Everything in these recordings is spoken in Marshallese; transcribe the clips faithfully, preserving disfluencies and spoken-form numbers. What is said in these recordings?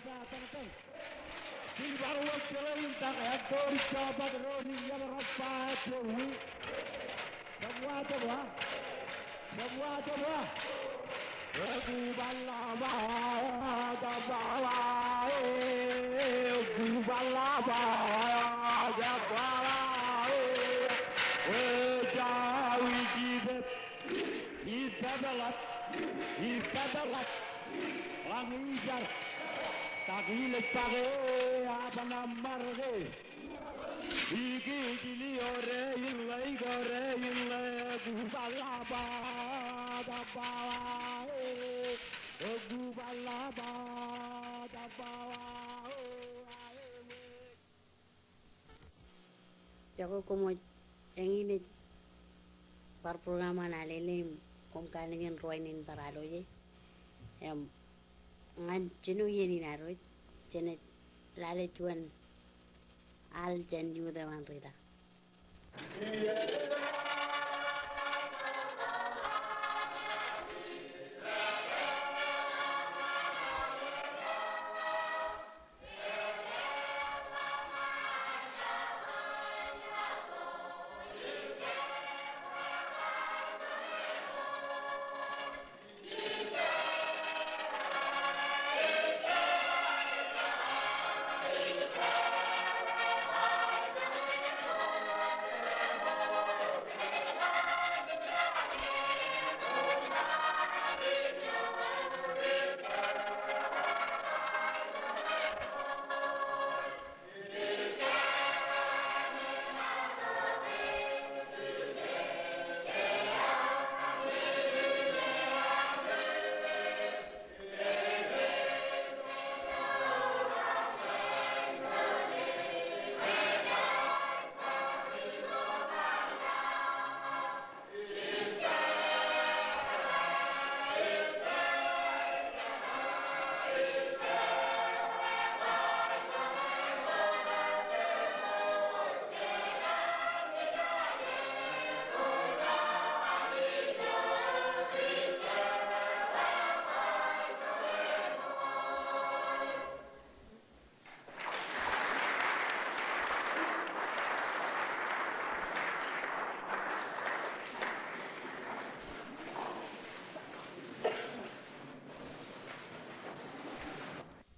Ij bar wōj jeḷā in tak āinwōt ijjab bar doon in yabrak ba jewi. Jabwa, jabwa. Jabwa, jabwa. Ekubala ba, jabwa, ekubala ba, jabwa, ejawi jibet. Ipepeḷap, ipepeḷap, ḷañ ijar, tak ilej pake, abana marke. Ikijili ore inḷe, ore inḷe, kubala ba, tabawa, e, kubala ba, tabawa, e, ae, e. Iọkwe koṃ wōj, eñin ej bar program an Alele im koṃ kanooj in ruwainene bar aloje. Im ñan jino iien in ad wōj, jenaaj lale juon al jān youth eo an Rita.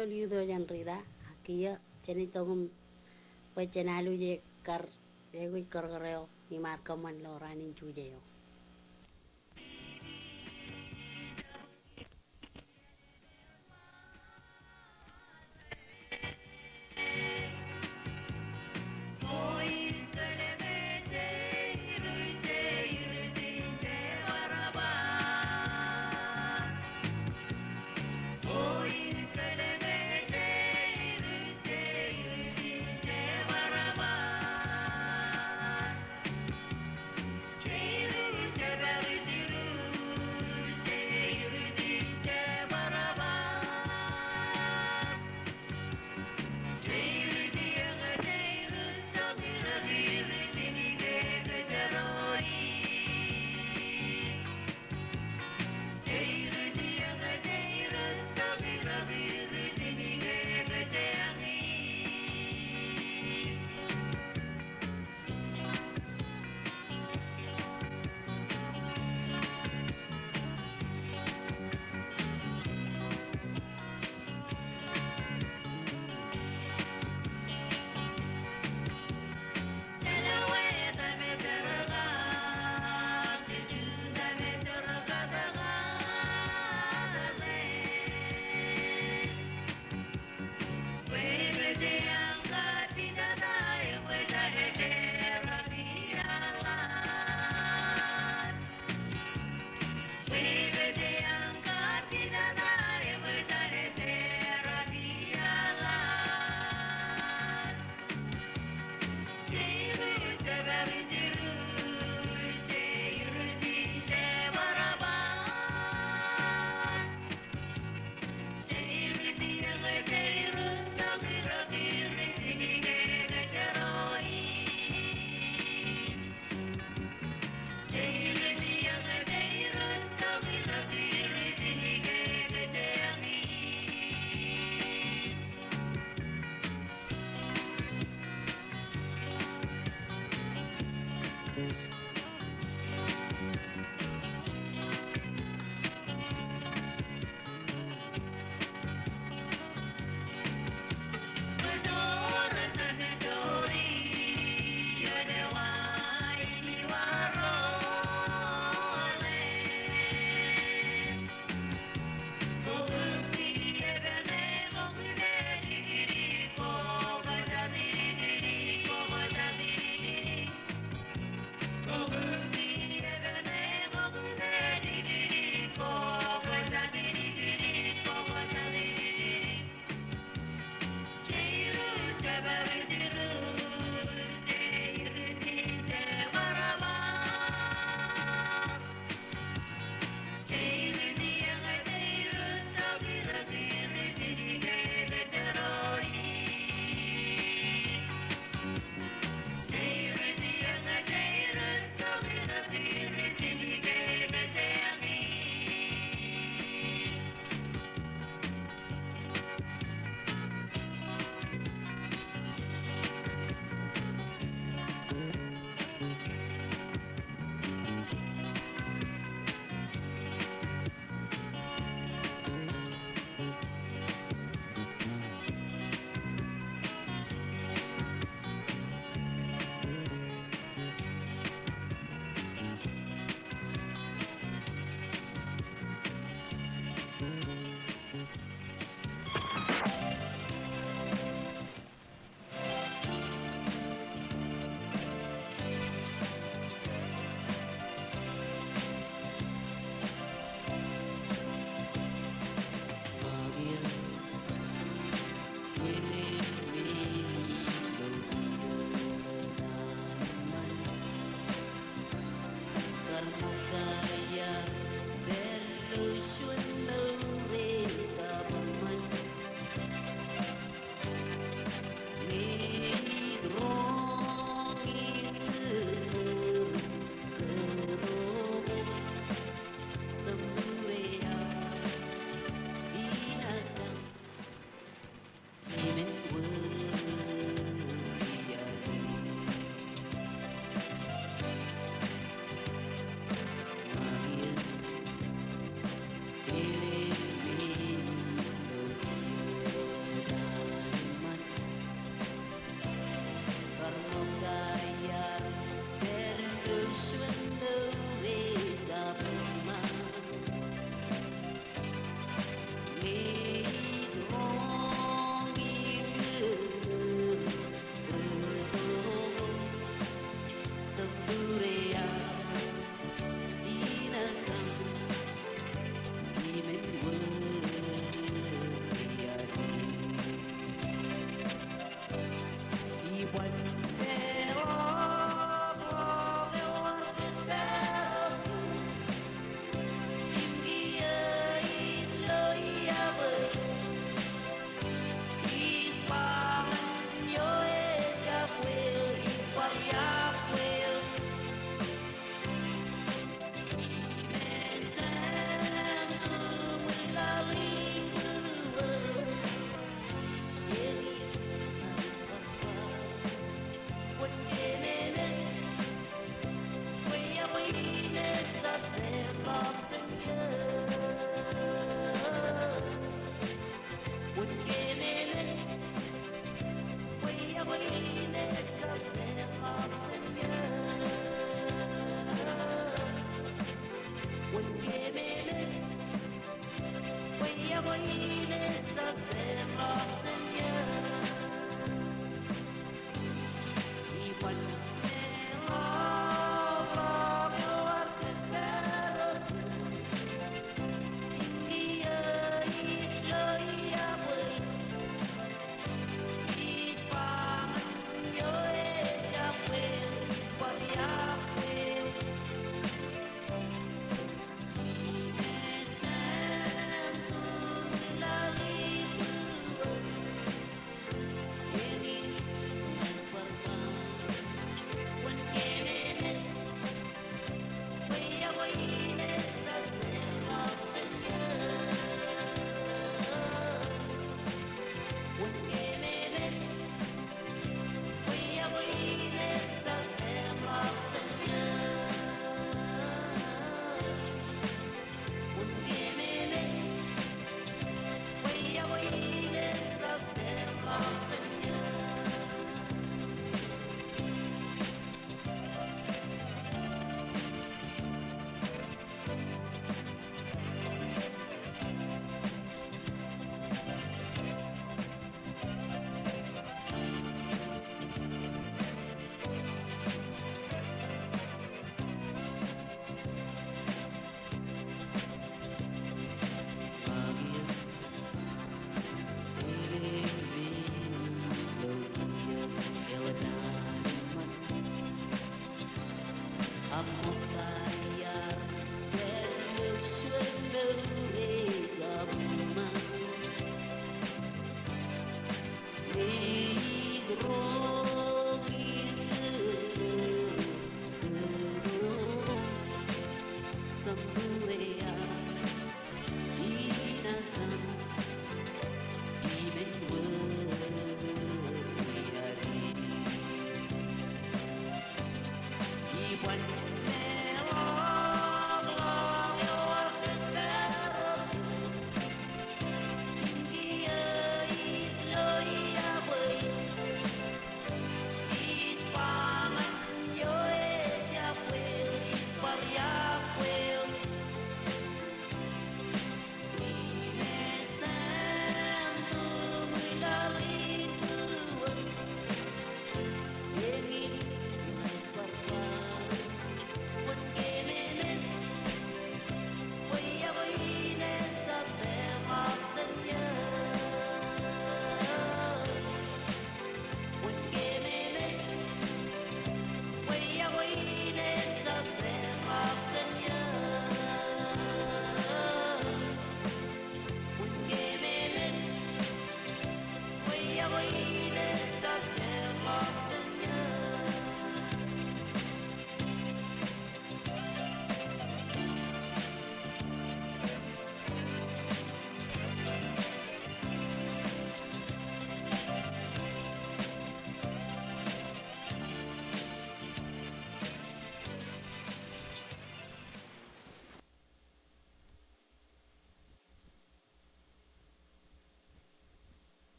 Ḷọk youth eo jān Rita, ak kiiō jenaaj tok im bwe jen alwōj e kar aikuj kōrkōr eo im ar kōṃṃan ilo raan in Juje eo.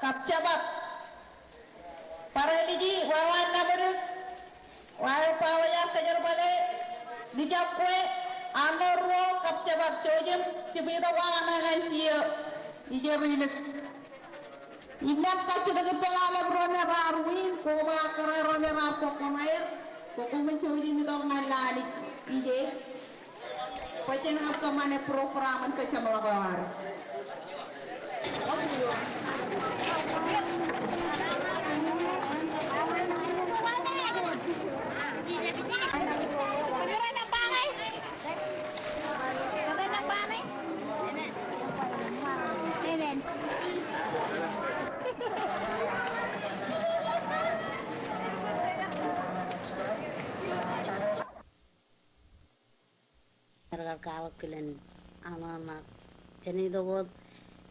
Kab jabōt. Bar āliji, wāween Naṃdik, wāween Bawōj ear kōjerbale, Lijabwe, Arnold ruo, kab jabōt. Jouj im jab itok wōt ñan jiō, ijeḷ ri-ilik. Im ñan kajjitōk ippān aolep ro me raar win, koba kōrā ro me raar bōk koṇaer, koṃwin jouj im itok ñan Anij, ijeḷ. Bwe jen kab kōṃṃane program in kōjeṃḷọk eo ad. Amen. Ij kar kwaḷọk kilen aṃ ṇa, jen itok wōt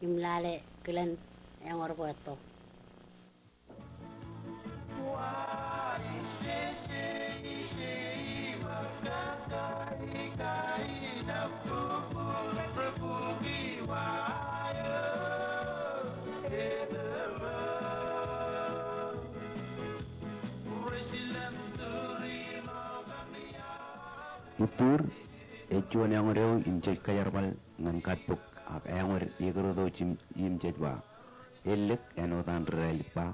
im lale kilen eñoul bwe etto. Uttur ej juon eñoul eo im jej kōjerbal ñan Kadbuk, ak eñoul ikūrtōj im, im jej ba, Ellik āinwōt an ri-raelip ba,